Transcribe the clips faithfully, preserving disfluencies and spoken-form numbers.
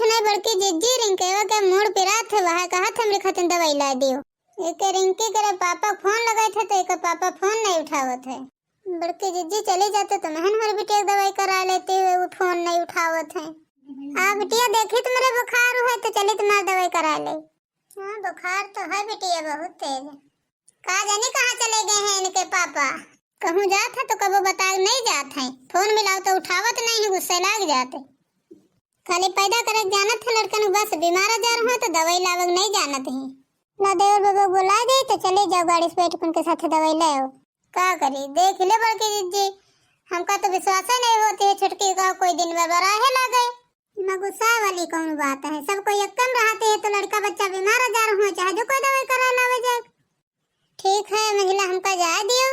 नहीं बड़की जिज्जी, रिंकेवा के मूड़ पिरात है, वह कहत हमरे खातिर दवाई ला दियो। एके रिंकी करे पापा फोन लगाए थे तो एके पापा फोन नहीं उठावत है। बड़की जिज्जी चली जाते तो महन हर बिटिया के दवाई करा लेती है, वो फोन नहीं उठावत है। आ बिटिया देखी तुम्हारे बुखार हुआ है तो चली तुम्हार दवाई करा ले। हाँ बुखार तो है बिटिया बहुत तेज। का जानी कहाँ चले गए हैं इनके पापा। कहूँ जात है तो कबो बता नहीं जात है, फोन मिलाओ तो उठावत नहीं है, गुस्से लाग जाते। खाली पैदा करे के जानत है लड़कन, बस बीमार आजार हो तो दवाई लावे के नहीं जानत है। ला देवर बाबा बुला दे तो चले जाओ गाड़ी से बैठ के उनके साथ दवाई ले आओ। का करी देख ले बड़की जिज्जी, हमका तो विश्वास ही नहीं होती है छुटकी का कोई दिन में बराहे लागे। इमा गुस्सा वाली कौन बात है, सब कोई एक कम रहते है तो लड़का बच्चा बीमार आजार हो चाहे जो कोई दवाई करा लावे जाए। ठीक है महिला हमका जाए दियो,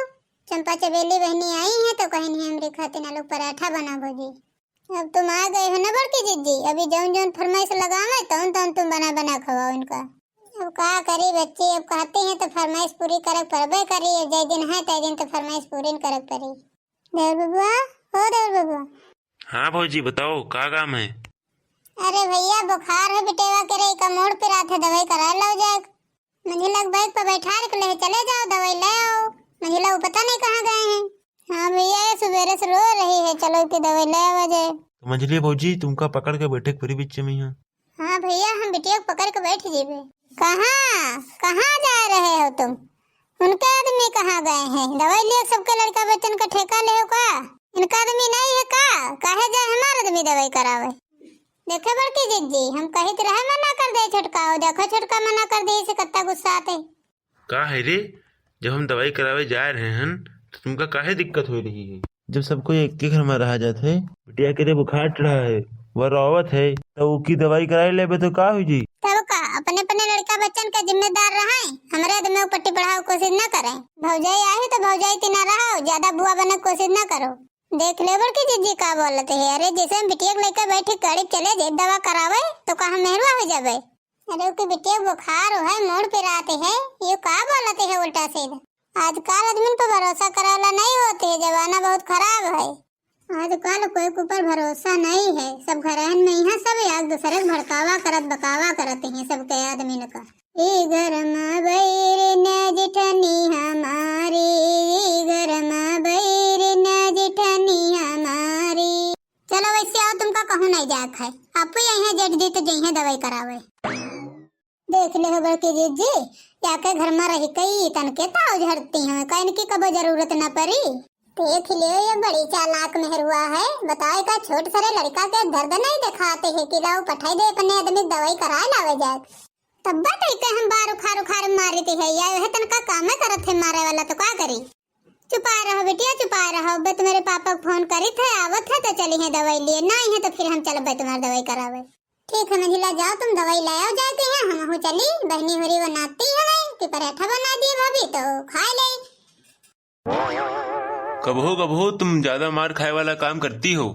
चंपा चबेली बहनी आई है तो कहीं नहीं हमरे खातिर आलू पराठा बना भौजी। अब तुम आ गए हो ना बड़की जिज्जी, अभी जौन जौन फरमाइश लगावे तौन तौन तुम बना बना खवाओ इनका। अब का करी बच्ची, अब कहते हैं तो फरमाइश पूरी करक परबे करी, अब जय दिन है तय दिन तो फरमाइश पूरी करक पड़ी। देवर बबुआ, ओ देवर बबुआ। हाँ भौजी बताओ का काम है? अरे भैया बुखार है बिटेवा के रे, का मूड़ पिरात है, दवाई करा लो जाए। मंझिला के बाइक पर बैठा के ले चले जाओ, दवाई ले आओ। मंझिला वो पता नहीं कहाँ गए हैं। हाँ भैया, ये सुबेरे से रो रही है, चलो इनकी दवाई ले आवा जाए। तो मंझिला भौजी, तुमका पकड़ के बैठे के परी बीच में यहाँ। हाँ भैया, हम बिटिया को पकड़ के बैठ जेबे। कहाँ, कहाँ जा रहे हो तुम? उनके आदमी कहाँ गए हैं? दवाई लिए सबके लड़का बच्चन का ठेका ले हो का? इनका आदमी नहीं है का? काहे जाए हमार आदमी दवाई करावे? देखे बड़की जिज्जी, हम कहित रहे मना कर दे छोटका, और देखो छोटका मना कर दे, इसे कत्ता गुस्सा आते। का है रे, जब हम दवाई करावे जा रहे हन तो तुमका काहे दिक्कत हो रही है? जब सब कोई एक के घर में रहा जात है, बिटिया के रे बुखार चढ़ा है, वह रोवत है, तो उकी दवाई कराई लेबे तो का हो जी? तब का अपने अपने लड़का बच्चन का जिम्मेदार रहे, हमरे आदमी को पट्टी पढ़ाओ कोशिश न करे। भौजाई आही तो भौजाई तिना रहो, ज्यादा बुआ बने कोशिश न करो। देख ले बड़की जिज्जी का बोलत है, अरे जैसे हम बिटिया के लेकर बैठी गाड़ी चले जे दवा करावे तो का हम मेहरुआ हो जाबे? अरे ओके बिटिया बुखार है, मूड़ पिरात है, ये का बोलत है उल्टा सीधा? आजकल आदमी पर भरोसा करावला नहीं होते है, जमाना बहुत खराब है। आजकल कोई के ऊपर भरोसा नहीं है, सब घरहन में यहाँ सब एक दूसरे के भड़कावा करत बकावा करत हैं सबके आदमी का। ए घर में बैर न जेठानी हमारे, ए घर में बैर न जेठानी हमारे। चलो वैसे आओ, तुमका कहूँ नहीं जाए खाए, आप ही यहीं जेठ जी तो जइहें दवाई करावे। देख ले हो बड़की जिज्जी, जाके घर में रह के ई तन के ताव झड़ती हैं, कहन की कबो जरूरत न पड़ी। देख ले, ये बड़ी चालाक मेहरुआ है, बताओ का छोट सरे लड़का के दर्द नहीं दिखाते है कि लाओ पठाई दे अपने आदमी दवाई कराए लावे जाए। तब बात है के हम बार उखार उखार मारती है, या वह तनका काम करत है मारे वाला तो का करी? चुपाए रहो बिटिया, चुपाए रहो। बे तुम्हारे पापा को फोन करी थे, आवत है तो चली है दवाई लिए, नहीं है तो फिर हम चलबे तुम्हारे दवाई करावे। ठीक है मंझिला, जाओ तुम दवाई ले आओ जाके है, हम हो चली। बहनी होरी बनाती है कि पराठा बना दिए भाभी तो खा ले। कबहो कबहो तुम ज्यादा मार खाए वाला काम करती हो,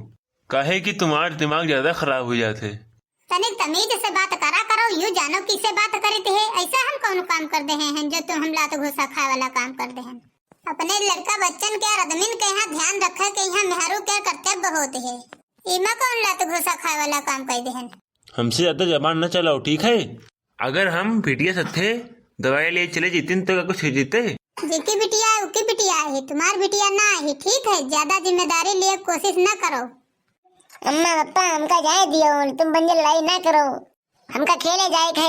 काहे कि तुम्हार दिमाग ज्यादा खराब हो जात है। तनिक तमीज से बात करा करो, यू जानो किसे बात करित है। ऐसा हम कौन काम कर दे हैं जो तुम हम लात घूसा खाए वाला काम कर दे हैं? अपने लड़का बच्चन के और आदमीन के यहाँ ध्यान रखे के यहाँ मेहरू के कर्तव्य होत है। इमा कौन लात घूसा खाए वाला काम कर दे हैं? हमसे ज्यादा जबान न चलाओ, ठीक है? अगर हम बिटिया सथे दवाई ले चले जीतिन तो का कुछ हो जीते? जेकी बिटिया है, उकी बिटिया है, तुम्हार बिटिया ना है, ठीक है? ज्यादा जिम्मेदारी लिए कोशिश ना करो। अम्मा, पापा, हमका जाए दियो, तुम बंजर लड़ाई ना करो, हमका खेले जाए थे।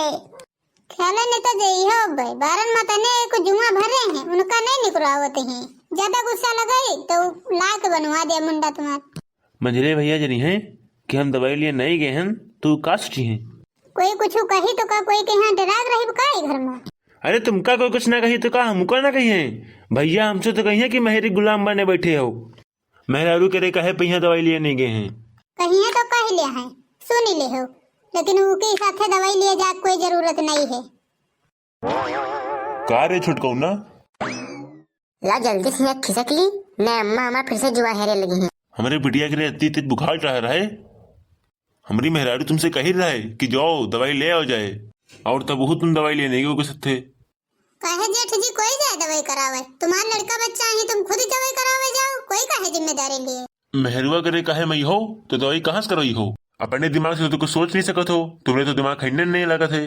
खेले ने तो जइहो बे, बारन में तने एक जुआ भरे हैं, उनका नहीं निकरावत हैं। ज्यादा गुस्सा लगाई तो लात बनवा दे मुंडा तुम्हार। मंझले भैया जनी हैं कि हम दवाई लिए नहीं गए हैं, तो का सोची हैं? कोई कुछ कही तो का कोई के यहाँ डराग रही का ई घर में? अरे तुमका कोई कुछ ना कही तो का हमको ना कही है? भैया हमसे तो कही है कि मेहरी गुलाम बने बैठे हो। मेहरारू के रे काहे पहिया दवाई लिए नहीं गए हैं? कहिए तो कह लिया है, सुन ले हो, लेकिन उके साथे दवाई लिए जा कोई जरूरत नहीं है। का रे छुटकौना? ला जल्दी से यहाँ खिसक ली, न अम्मा हमार फिर से जुआ हेरे लगी हैं। हमरे बिटिया के रे इतनी तेज बुखार चढ़ा रहा है, हमरी मेहरारू तुमसे कही रहा है कि जाओ दवाई ले आओ जाए, और तब वो तुम दवाई लेने गए ओके सथे। काहे जेठ जी कोई जाए दवाई करावे? तुम्हार लड़का बच्चा ही, तुम खुद दवाई करावे जाओ, कोई काहे जिम्मेदारी लिए? मेहरुआ करे काहे मई हो, तो दवाई कहाँ से करवाई हो? अपने दिमाग से तो कुछ सोच नहीं सकत हो, तुमरे तो दिमाग खैने नहीं लागत है।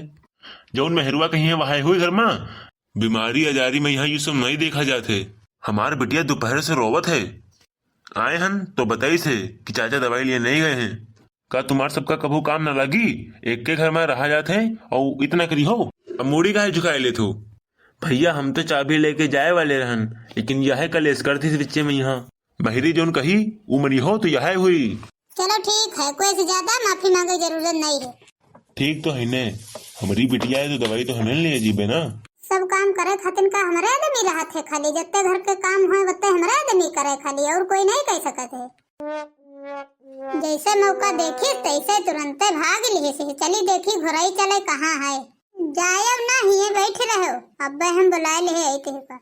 जौन मेहरुआ कहिहैं वहै होई घर मा। बीमारी आजारी मा यहाँ यू सब नहीं देखा जात है। हमार बिटिया दोपहर से रोवत है, आए हन तो बताइस है कि चाचा दवाई लिए नहीं गए हैं। का तुम्हार सबका कभू काम ना लागी? एक के घर मा रहा जात है और इतना करी हो। अब मूड़ी काहे झुकाए लेत हो? भैया, हम तो चाबी लेके जाए वाले रहन, लेकिन यहै कलेश करतिस बिच्चे मा यहाँ। बहिरी जौन कही, उ मनी हो तो यहै हुई। चलो ठीक है, कोई से ज्यादा माफी मांगे जरूरत नहीं है। ठीक तो है ने, हमरी बिटिया है तो दवाई तो हमें ले जीबे ना। सब काम करे खातिर का हमरे आदमी रहत है खाली? जत्ते घर के काम होए वत्ते हमरे आदमी करे खाली, और कोई नहीं कह सकत है। जैसे मौका देखिस तैसे तुरंते भाग लिहिस है। चली देखी घोरई चले कहाँ है। जायब ना हिये बैठ रहो, अब्बे हम बुलाए लिहे आई थे का।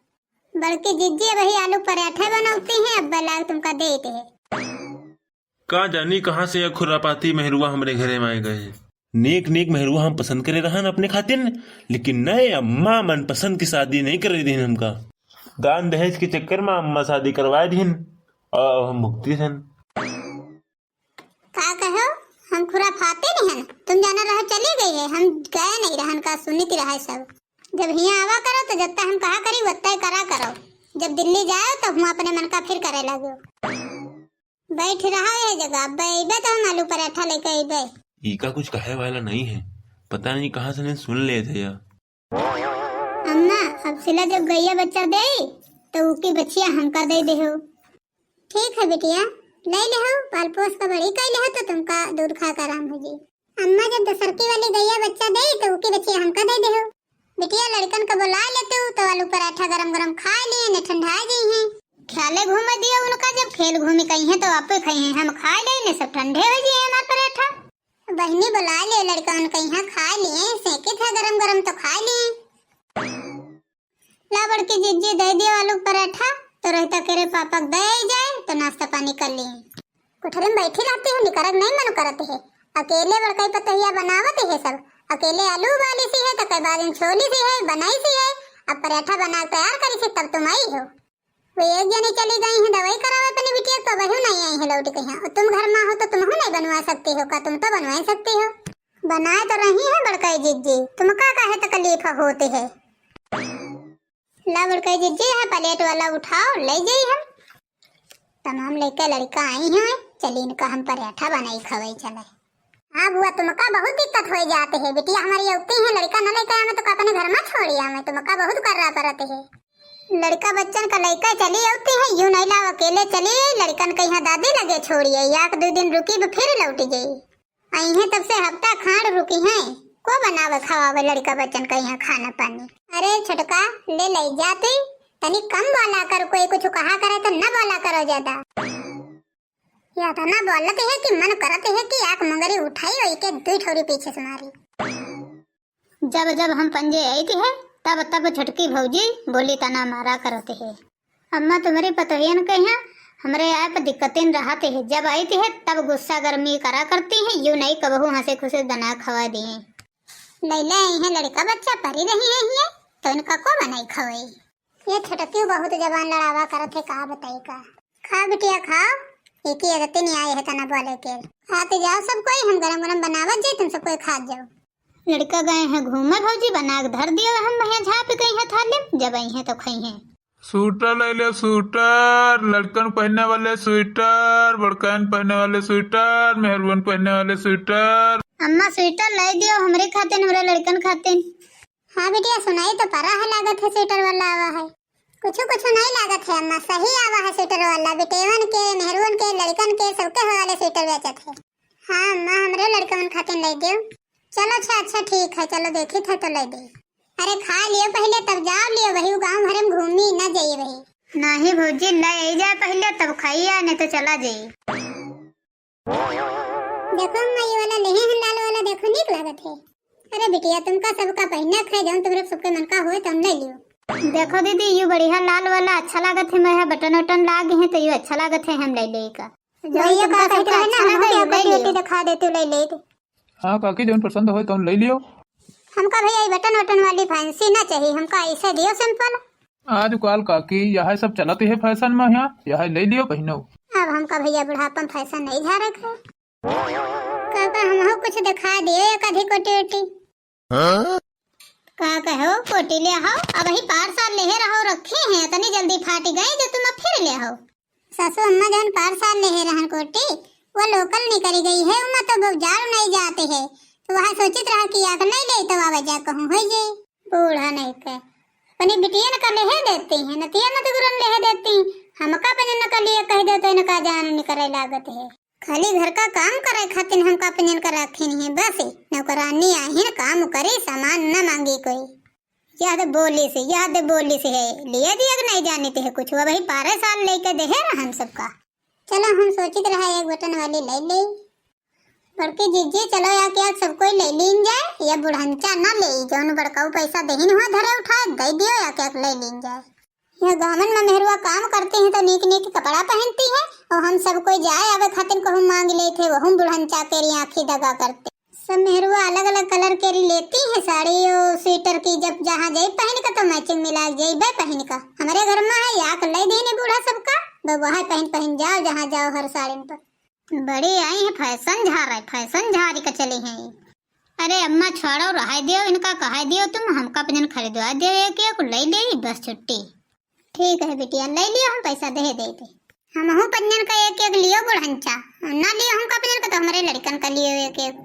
बड़की जिज्जी अबही आलू पराठा बनौती हैं, अब्बे लाग तुमका देत है। का जानी कहाँ से यह खुरापाती मेहरुआ हमरे घरे मा आए गए। नेक नेक मेहरुआ हम पसंद करे रहन अपने खातिन, लेकिन नए अम्मा मनपसंद की शादी नहीं करे दीन हमका। दान दहेज के चक्कर मा अम्मा शादी करवाए दीन, और हम भुगती रहन। का कहो, हम खुरापाती नहीं हन? तुम जाना रहो चली गई है, हम गए नहीं रहन का सुनित रहे सब। जब हियाँ आवा करो तो जत्ता हम कहा करी वत्ता ही करा करो। जब दिल्ली जाओ तो हम अपने मन का फिर करे लागो। बैठ रहा है जगह, अब अइबे तो हम आलू पराठा लेके अइबे। ई का कुछ कहे वाला नहीं है, पता नहीं कहाँ से नहीं सुन ले थे या। अम्मा, अब सिला जब गैया बच्चा दे तो उकी बच्चिया हमका दे दे हो। ठीक है बिटिया, ले ले हो, पाल पोस का बड़ी कर ले हो तो तुमका दूध खा के आराम हो जी। अम्मा जब दसरकी वाली गैया बच्चा दे तो उकी बच्चिया हमका दे दे हो। बिटिया लड़कन का बुला लेते हो तो आलू पराठा गरम गरम खा लिए, ने ठंडा जाई हैं। ख्याले घूमे दियो उनका, जब खेल घूमी कहीं है तो आपे खाई हैं, हम खा ले ने सब ठंडे हो जाए हमार पराठा। बहिनी बुला ले लड़कन कहीं खा लिए, सेके था गरम गरम तो खा लिए। ला बड़की जिज्जी दे दियो आलू पराठा, तो रहता के रे पापा के दे आई जाए तो नाश्ता पानी कर लिए। कोठरी में बैठी रहती है, निकरक नहीं मन करत है। अकेले बड़कई पतोहिया बनावत है सब, अकेले आलू उबाली सी है तो कई बार छोली सी है, बनाई सी है, अब पराठा बना के तैयार करी सी तब तुम आई हो। वो एक जनी चली गई है दवाई करावे अपनी बिटिया, तो वही नहीं आई है लौट के यहाँ। और तुम घर मा हो तो तुम नहीं बनवा सकती हो का? तुम तो बनवा ही सकती हो। बनाए तो रही है बड़कई जिज्जी, तुमका काहे तकलीफ होती है? ला बड़कई जिज्जी, यह प्लेट वाला उठाओ, ले जाई हम। तमाम लइका लड़का आई हैं, चली इनका हम पराठा बनाई खवाई चले। हाँ बुआ, तुमका बहुत दिक्कत हो जाते है, बिटिया हमारी अउती है, लड़का न लेके आवे तो का अपने घर मा छोड़ी आवे, तुमका बहुत कर्रा परत है। लड़का बच्चन का लइका चली अउती है, यूं नहीं लाव अकेले चली, लड़कन के यहाँ दादी लगे छोड़ी आई, एक दो दिन रुकी फिर लौटी जाई। अइहें तब से हफ्ता खांड रुकी हैं, को बनावे खवावे लड़का बच्चन का यहाँ खाना पानी। अरे छोटका, ले ले जाती, तनी कम बोला कर, कोई कुछ कहा करे तो न बोला करो ज्यादा। या तो ना बोलत है कि मन करत है कि आंख मुंगरी उठाई और इके दुई ठौरी पीछे से मारी। जब जब हम पंजे आइत है, तब तब छोटकी भौजी बोली तना मारा करत है। अम्मा, तुम्हरी पतोहियन के यहाँ हमरे आए पर दिक्कतें रहत है, जब आइत है तब गुस्सा गर्मी करा करती है, यूं नहीं कबहू हंसे खुशे बना खवा दिए। लैला आई है लड़का बच्चा परी रही है हिये, तो इनका को बनाई खवाई? ये छोटकी बहुत जबान लड़ावा करत है, का बताई का। खा बिटिया खा, एक ही आदत नहीं आई है तना बोले के। खाते जाओ सब कोई, हम गरम गरम बनावत जाई, तुम सब कोई खात जाओ। लड़का गए हैं घूमे भौजी, बना के धर दियो, हम यहाँ झाँप गई है थाली में, जब आई हैं तो खाई हैं। स्वेटर ले ले, स्वेटर, लड़कन पहनने वाले स्वेटर, बड़कन पहनने वाले स्वेटर, मेहरुअन पहनने वाले स्वेटर। अम्मा स्वेटर ले दियो हमरे खातिन, हमरे लड़कन खातिन। हाँ बिटिया, सुनाई तो परा है, लागत है स्वेटर वाला आवा है। कुछ कुछ नहीं लागत है अम्मा, सही आवा है स्वेटर वाला, बिटेवन के, मेहरुअन के, लड़कन के, सबके हवाले स्वेटर बेचत है। हाँ अम्मा, हमरे लड़कन खातिन ले दियो। चलो अच्छा, अच्छा ठीक है, चलो देखी थे तो ले दे। अरे खा लियो पहले तब जाओ लियो, वही गाँव भरे में घूमी न जाइए वही। नहीं भौजी, ले आई जाए पहले तब खाइए, नहीं तो चला जाइए। देखो अम्मा, ये वाला लेहे हैं लाल वाला, देखो नीक लागत है। अरे बिटिया, तुमका सबका पहिना खाए जाऊं, तुमरे सबके मन का होए तो हम ले लियो। देखो दीदी, ये बढ़िया लाल वाला अच्छा लागत है, मैं बटन वटन लाग है तो ये अच्छा लागत है, हम ले ले का। भैया का कहते रहे ना, हम कोटी ओटी दिखा देते ले ले। हाँ काकी, जौन पसंद होए तौन ले लियो। हमका भैया ये बटन वटन वाली फैंसी ना चाहिए, हमका ऐसे दियो सिंपल। आजकल काकी यह सब चलत है फैशन में, यहाँ यह ले लियो पहिनो। अब हमका भैया बुढ़ापा में फैशन नहीं झारे के। पापा, हमहू कुछ दिखा दियो, एक आधी कोटी ओटी। हाँ? का कहो, कोटी ले आओ, अबही पार साल लेहे रहो, रखे हैं, इतनी जल्दी फाटी गई जो तुम अब फिर ले आओ। सासू अम्मा जौन पार साल लेहे रहन कोटी, वो लोकल निकरी गई है, उमा तो बहुत जाड़ नहीं जाते है, तो वह सोचित रहा कि या तो नहीं ले तो वह वजह कहूँ हो जाए। बूढ़ा नहीं के, अपनी बिटियन का लेहे देती हैं, नतिया नतगुरन लेहे देती, हमका अपने न का लिए कह दे तो इनका जान निकरे लागत है। खाली घर का काम करे खातिर हमका अपने का रखी नहीं है, बस नौकरानी आहिन, काम करी, सामान न मांगी कोई। याद बोली से, याद बोली से है, लिए दिया कि नहीं जानित है कुछ, वो वही पारे साल लेके देहे रहन सबका। चलो हम सोचित रहा एक बटन वाली ले ले। बड़की जिज्जी चलो या क्या सब कोई ले लीन जाए, या बुढ़ंचा ना ले, जौन बड़काऊ पैसा देहिन हुआ धरे उठाए दे दियो या क्या ले लीन जाए। यह गाँवन में मेहरुआ काम करती हैं तो नीक नीक कपड़ा पहनती है और हम सब कोई जाए आवे खातिर कहूँ मांग लेते, वहू बुढ़ंचा के री आँखी दगा करते। सब मेहरुआ अलग-अलग कलर के री लेती हैं साड़ी और स्वेटर की, जब जहाँ जाई पहन का तो मैचिंग मिला जाई बे पहन का। हमरे घर में है या कल्लाई देने बूढ़ा सबका, बउआ है पहन पहन जाओ जहाँ जाओ हर साड़िन पर। बड़ी आई है फैशन झार है, फैशन झारी का चली हैं। अरे अम्मा छोड़ो, रहाई दियो इनका, कहाई दियो तुम, हमका अपने खरीदवा दियो एक एक ले ले बस छुट्टी। ठीक है बिटिया, ले लियो, हम पैसा दे देते। हमहू पंजन का एक एक लियो बुढ़ंचा, ना लियो हमका पंजन का तो हमरे लड़कन का लियो एक एक।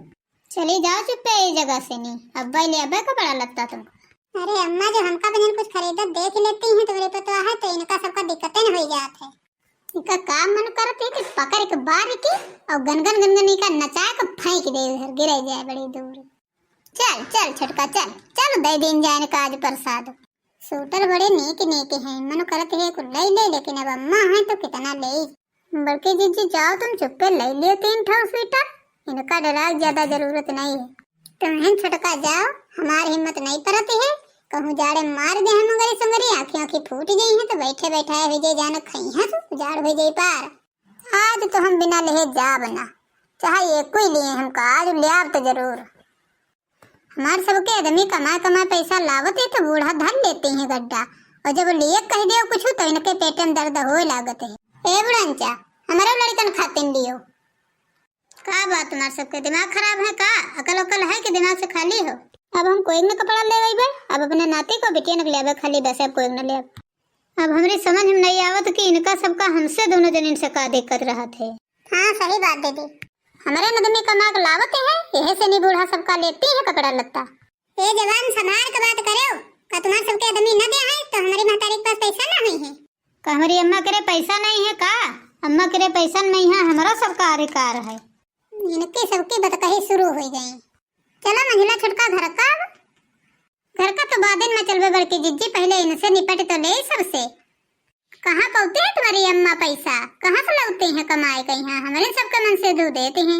चली जाओ चुप्पे ये जगह से नी, अब्बा ले अब्बा कपड़ा लत्ता तुमको। अरे अम्मा, जो हमका पंजन कुछ खरीदत देख लेती हैं तुम्हारे पतवा है तो इनका सबका दिक्कतें न हो जात है। इनका काम मन करत है कि पकड़ के बार की और गनगन गनगन इनका नचा के फेंक दे उधर, गिरे जाए बड़ी दूर। चल चल छोटका चल, चल दे दिन जाए इनका आज प्रसाद। सूटर बड़े नीक नीक हैं, मनो करत है कुल ले ले, लेकिन अब अम्मा हैं तो कितना ले। बड़की जिज्जी जाओ तुम चुप्पे ले लियो तीन ठो सूटर, इनका डराव ज्यादा जरूरत नहीं है। तुम छोटका जाओ, हमार हिम्मत नहीं परत है, कहूँ जाड़े मार दे हम मुंगरी सुंगरी, आँखी आँखी फूट गई हैं तो बैठे बैठाए हो जे जाना खई हैं तो जाड़ हो जाई पार। आज तो हम बिना लेहे जाब ना, चाहे एक कोई लिए हमका आज ल्याब तो जरूर। हमार सबके आदमी कमाए कमाए पैसा लावत है तो बूढ़ा धर लेते हैं गड्ढा, और जब लिए कह दियो कुछ तो इनके पेट में दर्द होए लागत है। ए बुढ़ंचा, हमारे लड़कन खातिन लियो। का बात, तुम्हार सबके दिमाग खराब है का? अकल उकल है कि दिमाग से खाली हो? अब हम कोई न कपड़ा ले अइबे, अब अपने नाती को बिटिया न ले आवे खाली बस, अब कोई न ले आवे। अब हमरे समझ में नहीं आवत कि इनका सबका हमसे दोनों जनिन से का दिक्कत रहत है। हाँ, सही बात दीदी। हमरे नदमी कमा के लावत है, यही से नी बूढ़ा सबका लेती है कपड़ा लत्ता। ए जवान, संभाल के बात करो, का तुम्हार सबके आदमी न दे है तो हमारी महतारी के पास पैसा ना हुई है? का हमारी अम्मा करे पैसा नहीं है का? अम्मा करे पैसा नहीं है, हमारा सबका अधिकार है। इनके सबकी बतकही शुरू हो गई। चलो मंझला छोटका घर का अब। घर का तो बाद में चलबे बड़की जिज्जी, पहले इनसे निपट तो ले सबसे। कहाँ पौते हैं तुम्हारी अम्मा पैसा, कहाँ से लौते हैं कमाए के? यहाँ हमरे सबके मन से दू देते हैं।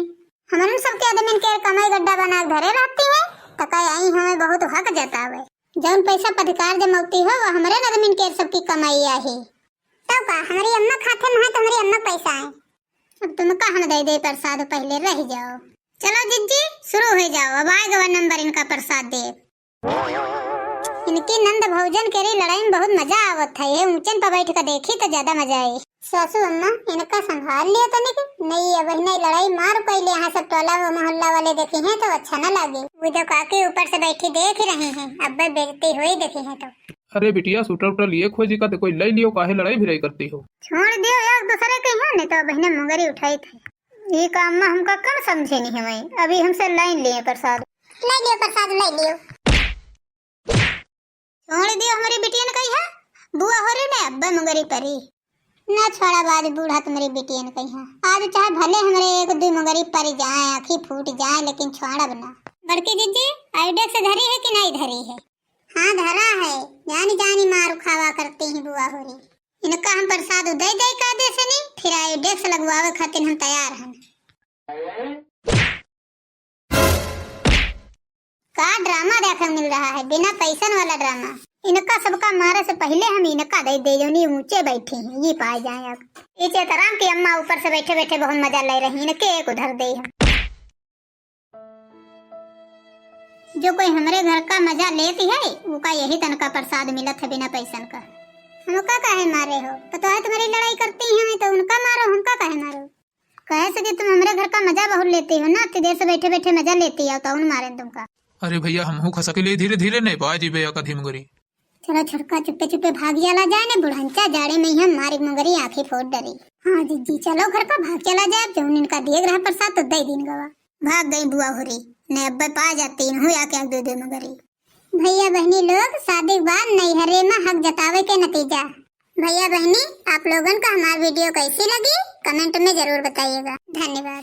हमरे सबके आदमी के कमाई गड्ढा बना के धरे रहती है, तो कह आई हमें बहुत हक जतावे। जौन पैसा पधिकार जमौती हो, वो हमरे आदमी के सबकी कमाई आहे। तब का, हमारी अम्मा खाते में है तो हमारी अम्मा पैसा है। अब तुमका हम दे दे प्रसाद, पहले रह जाओ। चलो जिज्जी, शुरू हो जाओ, अब आए गवा नंबर इनका प्रसाद दे। इनकी नंद भौजन के री लड़ाई में बहुत मजा आवत है। ये ऊंचन पर बैठ कर देखी तो ज्यादा मजा आई। सासू अम्मा, इनका संभाल लिया तनिक। नहीं, अब नहीं लड़ाई मार पहले यहाँ सब टोला व मोहल्ला वाले देखे हैं तो अच्छा न लागे। वो जो काकी ऊपर से बैठी देख रही हैं, अब बेइज्जती हुई देखे हैं तो। अरे बिटिया, सूटर उटर लिए खोजी का तो कोई ले लियो, काहे लड़ाई भिड़ाई करती हो? छोड़ दियो एक दूसरे के यहाँ, नहीं तो बहने मुंगरी उठाई थे। ये काम में हमका कम समझे नहीं हमें, अभी हमसे लाइन लिए प्रसाद। ले लियो प्रसाद, ले लियो। छोड़ दियो हमारी बिटियन कही है, बुआ हो रही ने अब्बा मुंगरी परी। ना छोड़ा बाज बूढ़ा तुम्हारी बिटियन कही है। आज चाहे भले हमरे एक दो मुंगरी परी जाए, आँखी फूट जाए, लेकिन छोड़ब ना। बड़की जिज्जी, आइडिया से धरी है कि नहीं धरी है? हाँ धरा है, जानी जानी मार खावा करती ही बुआ हो रही। इनका हम प्रसाद दे दे का दे से नहीं, फिर आइडिया से लगवावे खातिर हम तैयार हन। का ड्रामा देखे मिल रहा है, बिना पैसन वाला ड्रामा। इनका सबका मारे से पहले हम इनका दे दे, जोनी ऊंचे बैठे हैं, ये पाए जाए अब। ये चेतराम की अम्मा ऊपर से बैठे बैठे बहुत मजा ले रही, इनके एक उधर दे हम। जो कोई हमरे घर का मजा लेती है, उका यही तनका प्रसाद मिलत है बिना पैसन का। हमका काहे मारे हो? पतोह तुम्हारी लड़ाई करती हैं तो उनका मारो, हमका काहे मारो? कहे जैसे कि तुम हमरे घर का मजा बहुत लेती हो ना, इतनी देर से बैठे बैठे मजा लेती हो, तो उन मारे तुमका। अरे भैया, हमहू खसक ले धीरे धीरे, नहीं पा जीबे या कधी मगरी। चलो छोटका, चुप्पे चुप्पे भाग चला जाए, ने बुढ़ंचा जाड़े में ही हम मारे मगरी आँखी फोड़ डरी। हाँ जिज्जी, चलो घर का भाग चला जाए, जौन इनका दिए रहा प्रसाद तो दे दीन गवा। भाग गई बुआ हुरी, ने अब्बे पा जाती, इनहू आके आग दे दे मगरी। भैया बहनी लोग, शादी के बाद नैहरे में हक जतावे के नतीजा। भैया बहनी, आप लोगन का हमार वीडियो कैसी लगी, कमेंट में जरूर बताइएगा। धन्यवाद।